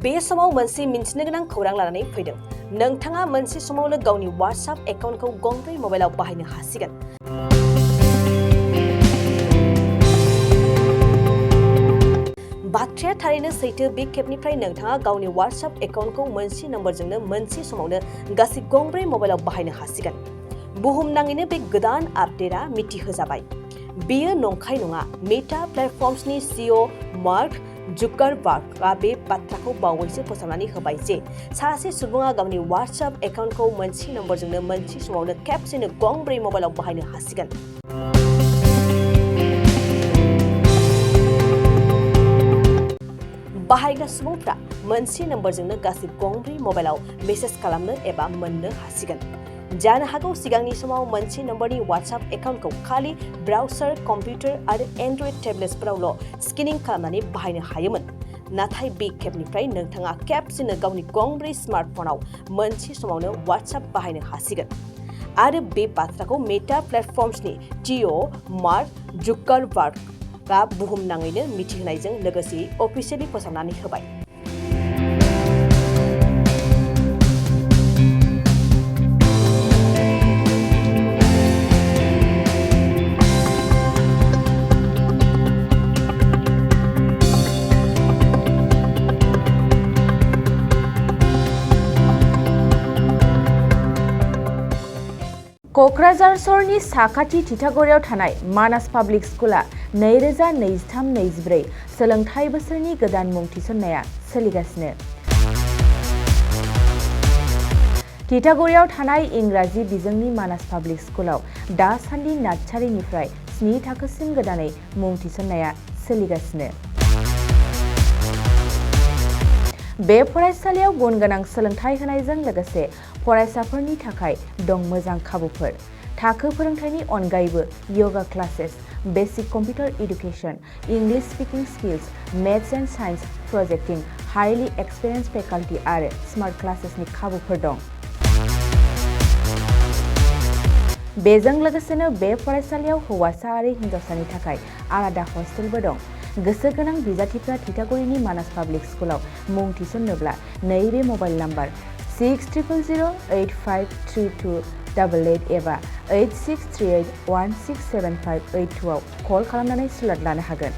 बे समाव मोनसे मिन्थिनो गोनां खौरां लानानै फैदों। नोंथाङा मोनसे समावनो गावनि WhatsApp एकाउन्टखौ गंब्रै मबाइलाव बाहायनो हासिगोन। बाथ्राया थारैनो सैथो। बे खेबनिफ्राय नोंथाङा गावनि WhatsApp एकाउन्टखौ मोनसे नम्बरजोंनो मोनसे समावनो गासै गंब्रै मबाइलाव बाहायनो हासिगोन। बुहुमनाङैनो बे गोदान आपडेटआ मिथिहोजाबाय। बेयो नंखाय नङा। मेटा प्लेटफर्मसनि CEO मार्क जुकारबार्गआ बे बाथ्राखौ बावैसो फोसावनानै होबाय जे सासे सुबुङा गावनि WhatsApp एकाउन्टखौ मोनसे नम्बरजोंनो मोनसे समावनो खेबसेनो गंब्रै मबाइलाव बाहायनो हासिगोन। बाहायग्रा सुबुंफ्रा मोनसे नम्बरजोंनो गासै गंब्रै मबाइलाव मेसेज खालामनो एबा मोननो हासिगोन। जानो हागौ सिगांनि समाव मोनसे नम्बरनि WhatsApp एकाउन्टखौ खालि ब्राउजार, कम्पिउटार आरो एन्ड्रइड टेब्लेट्सफोरावल' स्केनिं खालामनानै बाहायनो हायोमोन। नाथाय बे खेबनिफ्राय नोंथाङा खेबसेनो गावनि गंब्रै स्मार्टफनाव मोनसे समावनो WhatsApp बाहायनो हासिगोन। आरो बे बाथ्राखौ मेटा प्लेटफर्मसनि CEO मार्क जुकारबार्गआ बुहुमनाङैनो मिथिहोनायजों लोगोसे अफिसियेलि फोसावनानै होबाय। क'क्राझार सहरनि साखाथि तितागुरियाव थानाय मानास पाब्लिक स्कुला 2023-24 सोलोंथाइ बोसोरनि गोदान मुं थिसननाया सोलिगासिनो। तितागुरियाव थानाय इंराजि बिजोंनि मानास पाब्लिक स्कुलाव दासान्दि नार्सारिनिफ्राय 7 थाखोसिम गोदानै मुं थिसननाया सोलिगासिनो। बे फरायसालियाव गुन गोनां सोलोंथाइ होनायजों लोगोसे फरायसाफोरनि थाखाय दं मोजां खाबुफोर। थाखो फोरोंथायनि अनगायैबो yoga classes, basic computer education, English speaking skills, maths and science projecting, highly experienced faculty आरो स्मार्ट क्लासेसनि खाबुफोर दं। बेजों लोगोसेनो बे फरायसालियाव हौवासा आरो हिन्जावसानि थाखाय आलादा हस्टेलबो दं। गोसो गोनां बिजाथिफ्रा तितागुरिनि मानास पाब्लिक स्कुलाव मुं थिसन्नोब्ला नैबे मबाइल नाम्बार 6000853288 एबा 8638167582 आव कल खालामनानै सुलाद लानो हागोन।